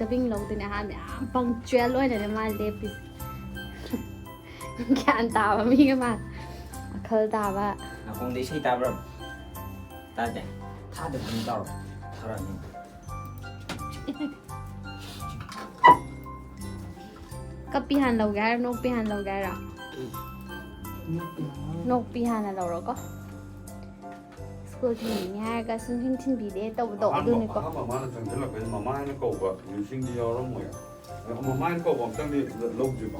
ꯕꯤꯡ ꯂꯧꯗꯣꯏꯅꯦ ꯑꯍꯥꯟꯕ꯫ ꯌꯥꯝ ꯄꯪꯆꯨꯋꯦꯜ ꯑꯣꯏꯅꯅꯦ ꯃꯥ ꯂꯦꯞꯄꯤꯁꯦ꯫ ꯒ꯭ꯌꯥꯟ ꯇꯥꯕ ꯃꯤꯒ ꯃꯥ꯫ ꯋꯥꯈꯜ ꯇꯥꯕ꯫ ꯅꯥꯀꯣꯡꯗ ꯏꯁꯩ ꯇꯥꯕ꯭ꯔꯥ? ꯇꯥꯗꯦ꯫ ꯊꯥꯗꯕ ꯑꯗꯨꯝ ꯇꯧꯔꯣ꯫ ꯊꯥꯔꯛꯑꯅꯤ꯫ ꯀꯞꯄꯤ ꯍꯥꯟꯅ ꯂꯧꯒꯦ ꯍꯥꯏꯔꯣ, ꯅꯣꯛꯄꯤ ꯍꯥꯟꯅ ꯂꯧꯒꯦ ꯍꯥꯏꯔꯣ? ꯅꯣꯛꯄꯤ ꯍꯥꯟꯅ ꯂꯧꯔꯣꯀꯣ꯫ ꯁ꯭ꯀꯨꯜ ꯊꯤꯟꯕꯤꯅꯤ ꯍꯥꯏꯔꯒ ꯁꯨꯡꯊꯤꯟ ꯊꯤꯟꯕꯤꯗꯦ ꯇꯧꯕꯗꯣ꯫ ꯑꯍꯥꯟꯕ ꯑꯗꯨꯅꯤꯀꯣ꯫ ꯑꯍꯥꯟꯕ ꯃꯥꯅ ꯆꯪꯁꯤꯜꯂꯛꯄꯩꯗ ꯃꯃꯥ ꯍꯥꯏꯅ ꯀꯧꯕ ꯅꯤꯡꯁꯤꯡꯗꯤ ꯌꯥꯎꯔꯝꯃꯣꯏ꯫ ꯑꯗꯣ ꯃꯃꯥ ꯍꯥꯏꯅ ꯀꯧꯕ ꯑꯝꯇꯪꯗꯤ ꯂꯧꯗ꯭ꯔꯤꯕꯣ?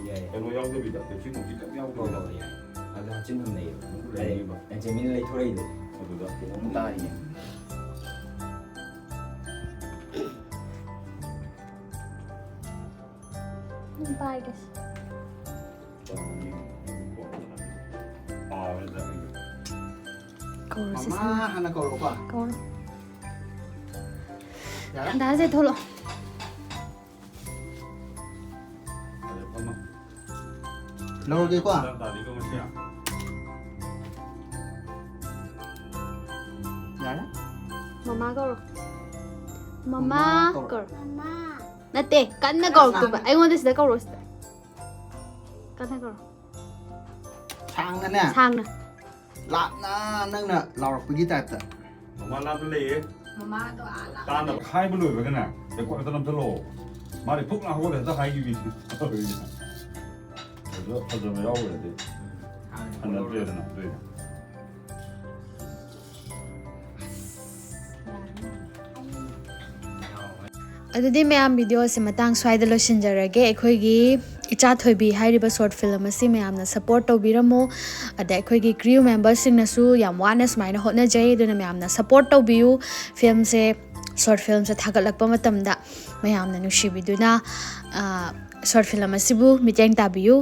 ꯌꯥꯏ꯫ ꯀꯩꯅꯣ ꯌꯥꯎꯗꯕꯤꯗ, ꯄꯦꯞꯁꯤ ꯅꯨꯡꯁꯤ ꯀꯩꯝ ꯌꯥꯎꯗꯕꯤꯗ꯫ ꯍꯣꯏ, ꯍꯣꯏ, ꯌꯥꯏ꯫ ꯑꯗ ꯍꯥꯞꯆꯤꯟꯐꯝ ꯂꯩꯌꯦꯕ꯫ ꯑꯗꯨ ꯂꯩꯅꯤꯕ꯫ ꯕꯦꯟꯖꯥꯃꯤꯟ ꯂꯩꯊꯣꯔꯛꯏꯗꯣ꯫ ꯑꯗꯨꯗ ꯀꯩꯅꯣꯝ ꯇꯥꯔꯤꯌꯦ꯫ ꯑꯗꯨꯝ ꯄꯥꯏꯒꯦ꯫ ꯀꯧꯔꯁꯤ ꯃꯃꯥ ꯍꯥꯟꯅ ꯀꯧꯔꯣꯀꯣ꯫ ꯀꯧꯔꯣ꯫ ꯌꯥꯔꯦ? ꯗꯥꯁꯦ ꯊꯣꯛꯂꯛꯑꯣ꯫ ꯂꯧꯔꯒꯦꯀꯣ꯫ ꯌꯥꯔꯦ? ꯃꯃꯥ ꯀꯧꯔꯣ꯫ ꯃꯃꯥ ꯃꯃꯥ ꯀꯧꯔꯣ꯫ ꯀꯧꯔꯣ꯫ ꯅꯠꯇꯦ, ꯀꯟꯅ ꯀꯧꯔꯛꯇꯣꯏꯕ꯫ ꯑꯩꯉꯣꯟꯗ ꯁꯤꯗ ꯀꯧꯔꯣ, ꯁꯤꯗ꯫ ꯀꯟꯅ ꯀꯧꯔꯣ꯫ ꯁꯥꯡꯅꯅꯦ꯫ ꯁꯥꯡꯅ꯫ ꯂꯥꯞꯅ ꯅꯪꯅ ꯂꯥꯎꯔꯛꯄꯒꯤ ꯇꯥꯏꯞꯇ꯫ ꯃꯃꯥ ꯂꯥꯞꯅ ꯂꯩꯌꯦ꯫ ꯃꯃꯥꯗꯣ ꯑꯥ ꯂꯥꯞꯅ ꯇꯥꯅꯕ ꯍꯥꯏꯕ ꯂꯣꯏꯕꯒꯅꯦ, ꯔꯦꯀꯣꯔꯗ ꯍꯦꯛꯇ ꯅꯝꯁꯤꯜꯂꯛꯑꯣ꯫ ꯃꯥꯗꯤ ꯐꯨꯛꯅ ꯍꯧꯒꯠꯂ ꯍꯦꯛꯇ ꯍꯥꯏꯈꯤꯕꯤꯅꯦ꯫ ꯑꯗꯨꯗ ꯐꯖꯕ ꯌꯥꯎꯈ꯭ꯔꯗꯤ ꯍꯟꯅꯗ꯭ꯔꯦꯗꯅ ꯑꯗꯨꯏꯅꯦ꯫ ꯑꯗꯨꯗꯤ ꯃꯌꯥꯝ, ꯚꯤꯗꯤꯑꯣꯁꯦ ꯃꯇꯥꯡ ꯁ꯭ꯋꯥꯏꯗ ꯂꯣꯏꯁꯤꯟꯖꯔꯒꯦ꯫ ꯑꯩꯈꯣꯏꯒꯤ ꯏꯆꯥ ꯊꯣꯏꯕꯤ ꯍꯥꯏꯔꯤꯕ ꯁꯣꯔꯠ ꯐꯤꯂꯝ ꯑꯁꯤ ꯃꯌꯥꯝꯅ ꯁꯞꯄꯣꯔꯠ ꯇꯧꯕꯤꯔꯝꯃꯨ꯫ ꯑꯗ ꯑꯩꯈꯣꯏꯒꯤ ꯀ꯭ꯔꯤꯌꯨ ꯃꯦꯝꯕꯔꯁꯤꯡꯅꯁꯨ ꯌꯥꯝ ꯋꯥꯅ ꯁꯨꯃꯥꯏꯅ ꯍꯣꯠꯅꯖꯩ, ꯑꯗꯨꯅ ꯃꯌꯥꯝꯅ ꯁꯞꯄꯣꯔꯠ ꯇꯧꯕꯤꯌꯨ꯫ ꯐꯤꯂꯝꯁꯦ, ꯁꯣꯔꯠ ꯐꯤꯂꯝꯁꯦ ꯊꯥꯒꯠꯂꯛꯄ ꯃꯇꯝꯗ ꯃꯌꯥꯝꯅ ꯅꯨꯡꯁꯤꯕꯤꯗꯨꯅ, ꯑ, ꯁꯣꯔꯠ ꯐꯤꯂꯝ ꯑꯁꯤꯕꯨ ꯃꯤꯠꯌꯦꯡ ꯇꯥꯕꯤꯌꯨ꯫